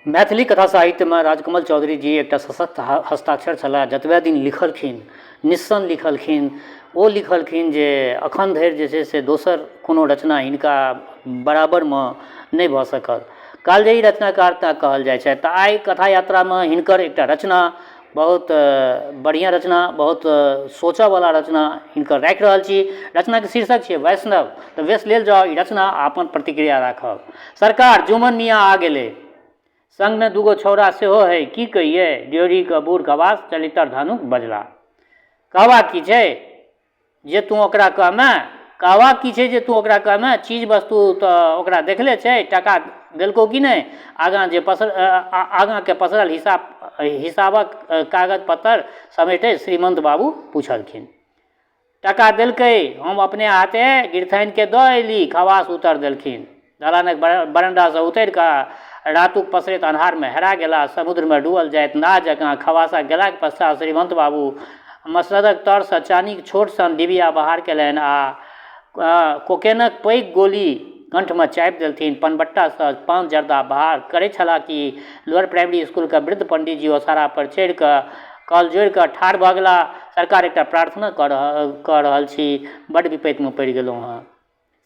मैथिली कथा साहित्यमे राजकमल चौधरी जी एकटा सशक्त हस्ताक्षर छलाह। जतबे दिन लिखलखिन, निस्सन लिखलखिन। ओ लिखलखिन जे एखन धरि जे छै से दोसर कोनो रचना हिनका बराबरमे नहि भऽ सकल। कालजयी रचनाकार तैँ कहल जाइ छथि। तऽ आइ कथा यात्रामे हिनकर एकटा रचना, बहुत बढ़िआँ रचना, बहुत सोचऽवला रचना हिनकर राखि रहल छी। रचनाके शीर्षक छियै वैष्णव। तऽ वेश लेल जाउ ई रचना आ अपन प्रतिक्रिया राखब। सरकार, जुमन मियाँ आ गेलै, संगमे दूगो छौड़ा सेहो हइ। की कहियै? ड्योढ़ीके बूढ़ खबास चलित्तर धानुक बजला। कहबाक की छै जे तूँ ओकरा कहमे? कहबाक की छै जे तूँ ओकरा कहमे? चीज वस्तु तऽ ओकरा देखले छै। टाका देलकौ कि नहि? आगाँ जे पसर आगाँके पसरल हिसाब हिसाबक कागज पत्तर समेटैत श्रीमन्त बाबू पुछलखिन। टाका देलकै, हम अपने हाथे गिरथानिके दऽ अयली, खवास उत्तर देलखिन। दलानक बरण्डासँ उतरि कऽ रातुक पसरैत अन्हारमे हेरा गेलाह। समुद्रमे डूबल जाइत नाह जकाँ खवासक गेलाक पश्चात श्रीमन्त बाबू मसनदक तरसँ चानीक छोट सन डिबिया बहार केलनि आ कोकेनक पैघ गोली कंठमे चापि देलथिन। पनबट्टासँ पान जर्दा बहार करैत छलाह कि लोअर प्राइमरी स्कूलक वृद्ध पंडीजी ओसारा पर चढ़ि कऽ कल जोड़ि कऽ ठाढ़ भऽ गेलाह। सरकार, एकटा प्रार्थना कऽ रहल कऽ रहल छी। बड्ड विपत्तिमे पड़ि गेलहुँ हँ।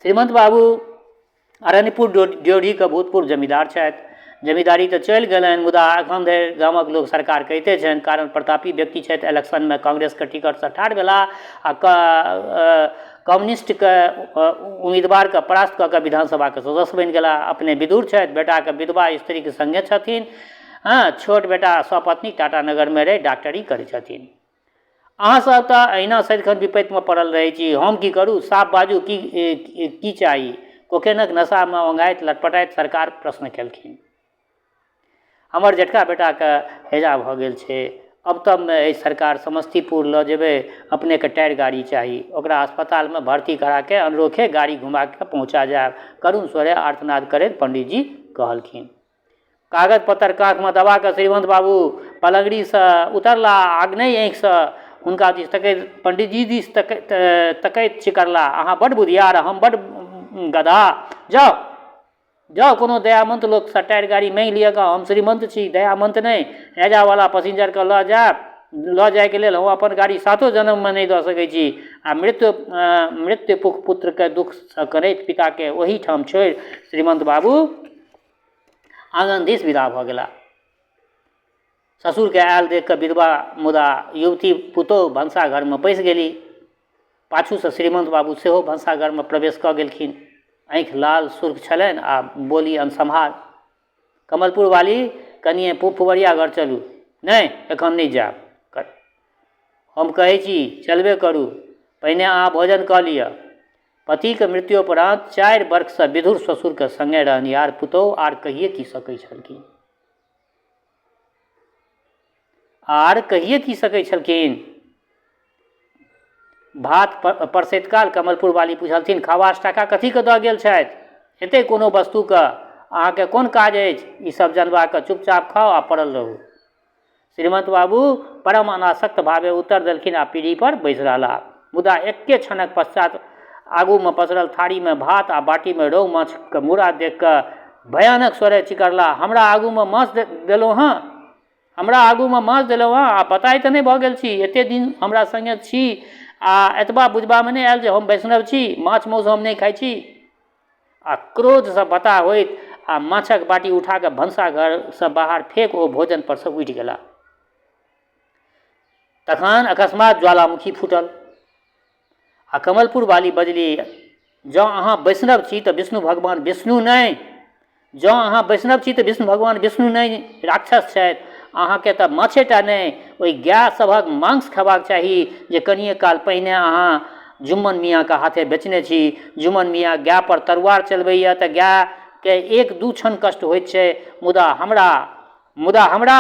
श्रीमन्त बाबू अरण्यपुर ड्योढ़ीके भूतपूर्व जमींदार छथि। जमींदारी तऽ चलि गेलनि, मुदा एखन धरि गामक लोक सरकार कहिते छनि, कारण प्रतापी व्यक्ति छथि। इलेक्शनमे कांग्रेसके टिकटसँ ठाढ़ भेलाह आ कम्युनिस्टके उम्मीदवारके परास्त कऽ कऽ विधानसभाके सदस्य बनि गेलाह। अपने विधुर छथि, बेटाके विधवा स्त्रीके सङ्गे छथिन। हँ, छोट बेटा सपत्नी टाटा नगरमे रहि डॉक्टरी करै छथिन। अहाँ सब तऽ अहिना सदिखन विपत्तिमे पड़ल रहै छी, हम की करू? साफ बाजू, की की चाही? कोकेनक नशामे औंघाइत लटपटाइत सरकार प्रश्न केलखिन। हमर जेठका बेटाके हैजा भऽ गेल छै, अबतबमे अछि सरकार, समस्तीपुर लऽ जेबै, अपनेके टायर गाड़ी चाही। ओकरा अस्पतालमे भर्ती कराके अनरोखे गाड़ी घुमाके पहुँचा जायब, करुण स्वरे आर्तनाद करैत पंडीजी कहलखिन। कागज पत्तर काँखमे दबा कऽ श्रीमन्त बाबू पलङ्गड़ीसँ उतरला आ आग्नेय आँखिसँ हुनका दिस तकैत, पण्डितजी दिस तकैत तकैत चिकरला, अहाँ बड्ड बुधियार, हम बड्ड गदहा। जाउ जाउ, कोनो दयामन्त लोकसँ टायर गाड़ी माँगि लिअ गऽ। हम श्रीमन्त छी, दयामन्त नहि। हैजावला पसिंजरके लऽ जायब लऽ जायके लेल हम अपन गाड़ी सातो जन्ममे नहि दऽ सकै छी। आ मृत्यु मृत्यु पुत्रके दुःखसँ कनैत पिताके ओहिठाम छोड़ि श्रीमन्त बाबू आङन दिस विदा भऽ गेला। ससुरके आयल देख कऽ विधवा मुदा युवती पुतोहु भनसाघरमे पैसि गेली। पाछूसँ श्रीमन्त बाबू सेहो भनसाघरमे प्रवेश कऽ गेलखिन। आँखि लाल सुर्ख छलनि आ बोली अनसम्हार। कमलपुर वाली, कनिये पुबरिया घर चलू। नहि, एखन नहि जायब। हम कहै छी चलबे करू। पहिने अहाँ भोजन कऽ लिअ। पतिक मृत्योपरान्त 4 बर्खसँ विधुर ससुरके संगे रहनिहार पुतोहु आर कहिये की सकै छलखिन? आर कहिये की सकै छलखिन? भात परसैत काल कमलपुर वाली पुछलथिन, खवास टाका कथीके दऽ गेल छथि? हेतै कोनो वस्तुके? अहाँके कोन काज अछि ई सब जनबाक? चुपचाप खाउ आ पड़ल रहू। श्रीमन्त बाबू परम अनासक्त भावे उत्तर देलखिन आ पीढ़ी पर बैसि रहलाह। मुदा एक्के क्षणक पश्चात आगूमे पसरल थारीमे भात आ बाटीमे रौह माछक मूड़ा देखि कऽ भयानक स्वरे चिकरलाह, हमरा आगूमे माछ देलहुँ हँ? हमरा आगूमे माछ देलहुँ हँ? आ बताहि तऽ नहि भऽ गेल छी? एते दिन हमरा सङ्गे छी आ एतबा बुझबामे नहि आयल जे हम वैष्णव छी, माछ माउस हम नहि खाइ छी? आ क्रोधसँ बताह होइत आ माछक बाटी उठा कऽ भनसाघरसँ बाहर फेक ओ भोजन परसँ उठि गेलाह। तखन अकस्मात ज्वालामुखी फूटल आ कमलपुर वाली बजली, जँ अहाँ वैष्णव छी तऽ विष्णु भगवान विष्णु नहि, जँ अहाँ वैष्णव छी तऽ विष्णु भगवान विष्णु नहि, राक्षस छथि। अहाँके तऽ माछेटा नहि, ओहि गाय सभक मांस खयबाक चाही जे कनिए काल पहिने अहाँ जुम्मन मियाँके हाथे बेचने छी। जुम्मन मियाँ गायपर तरुआर चलबैए तऽ गायके एक दू क्षण कष्ट होइत छै, मुदा हमरा मुदा हमरा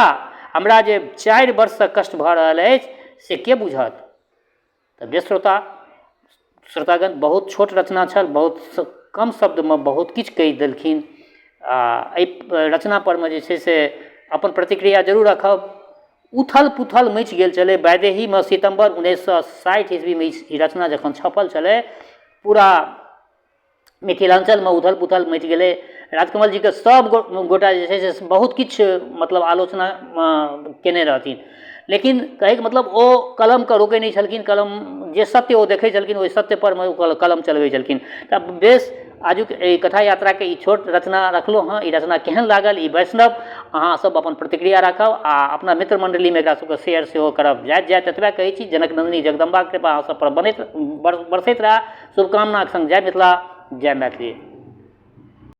हमरा जे 4 वर्षसँ कष्ट भऽ रहल अछि से के बुझत? तऽ बेस श्रोता श्रोतागण, बहुत छोट रचना छल, बहुत कम शब्दमे बहुत किछु कहि देलखिन। आ एहि रचना परमे जे छै से अपन प्रतिक्रिया जरूर राखब। उथल पुथल मचि गेल छलै वैदेहीमे। सितम्बर 1960 ईस्वीमे ई रचना जखन छपल छलै, पूरा मिथिलाञ्चलमे उथल पुथल मचि गेलै। राजकमल जीके सब गोटा जे छै से बहुत किछु मतलब आलोचना केने रहथिन, लेकिन कहैके मतलब ओ कलमके रोकै नहि छलखिन। कलम जे सत्य ओ देखै छलखिन, ओहि सत्यपर मे ओ कलम चलबै छलखिन। तऽ बेस, आजुक एहि कथा यात्राके ई छोट रचना रखलहुँ हँ। ई रचना केहन लागल ई वैष्णव, अहाँ सब अपन प्रतिक्रिया राखब आ अपना मित्र मण्डलीमे एकरा सबके शेयर सेहो करब। जाइत जाइत एतबे कहै छी, जनक नन्दिनी जगदम्बाके कृपा अहाँ सब पर बनैत बरसैत रहए, शुभकामनाके सङ्ग। जय मिथिला, जय मैथिली।